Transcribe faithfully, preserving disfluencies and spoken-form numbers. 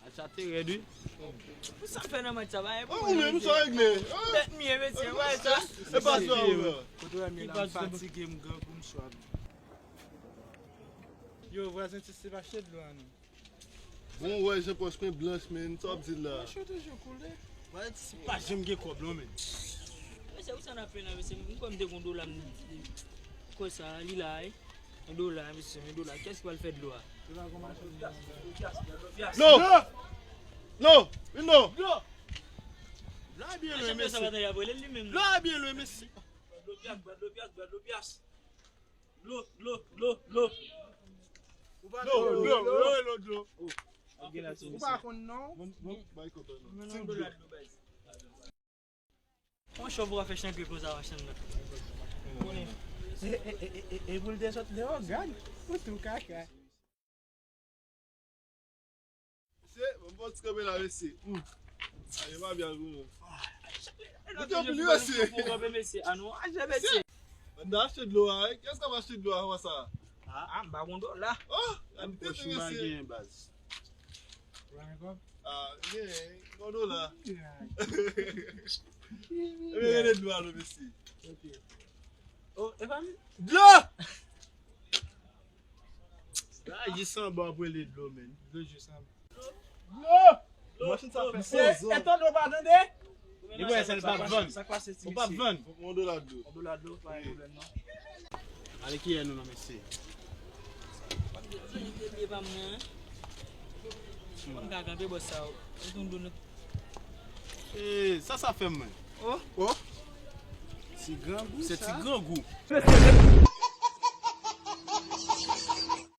Match la te rèd, wi. Pou sa fè nan match sa, ba, ou menm sa regle. Tèt mye, mesye, wè sa. E pa sa, ou la. Kote w wè m ye la, m fatige, m grangou, m swaf. Yo, vwazen, ti se pa chèt dlo a, non. Bon, wè, Jean Paul, pen blanch, men, sa w ap di la? Mwen chante jou koule. Wè, ti se pa janm gen kòb, non, men. Mesye, ou sa n ap fè la, mesye? M kwè m te gon dola, m, konsa, li la, wi. Yon dola, mesye, yon dola. Kiyès ki pral fè dlo a? Dlo! Dlo! Vin non! Dlo! Dlo a byen lwen, mesye. Dlo a byen lwen, mesye. Dlo pyas, dlo pyas, dlo pyas. Dlo, dlo, dlo, dlo. Dlo, dlo, dlo, dlo, dlo. Ou pa konn non? Bon, bon, bay kòb la, non. Mwen nan dola dlo, baz. Yon chòv ou ka fè chante konsa, machann nan. E, e, e, e, e pou l te sot deyò, gad. Ou tou kaka. Mesye, mwen bon ti kanpe la, mesye. Hmm. Ayo, pa byen pou nou. Mwen te pli, mesye. Pou kanpe, mesye. A nou aje, mesye. Ann achte dlo a, wi. Kiyès k ap achte dlo a konsa? A, a, m pa gon dola. Oh, gade tèt ou, mesye. Ou pa gen kòb? Ah, gen, gon dola. Ebyen, rele dlo a, non, mesye. Ok. Oh, e pa m? Dlo! Ah, jis anba w ap rele dlo, men. Dlo jis anba. Dlo! Machin sa fè. Mesye, etan dlo pa tande? Li wè, sa l pa vann. Sa k pase, ti mesye? Ou pa vann. Yon dola dlo. Yon dola dlo, pa gen pwoblèm, non. Ale kiyè nou nan, mesye? Mwen ka kanpe bò sa, ou tonton nou. Eh, sa sa fè mwen? Oh. Oh. Ti grangou sa. Se ti grangou.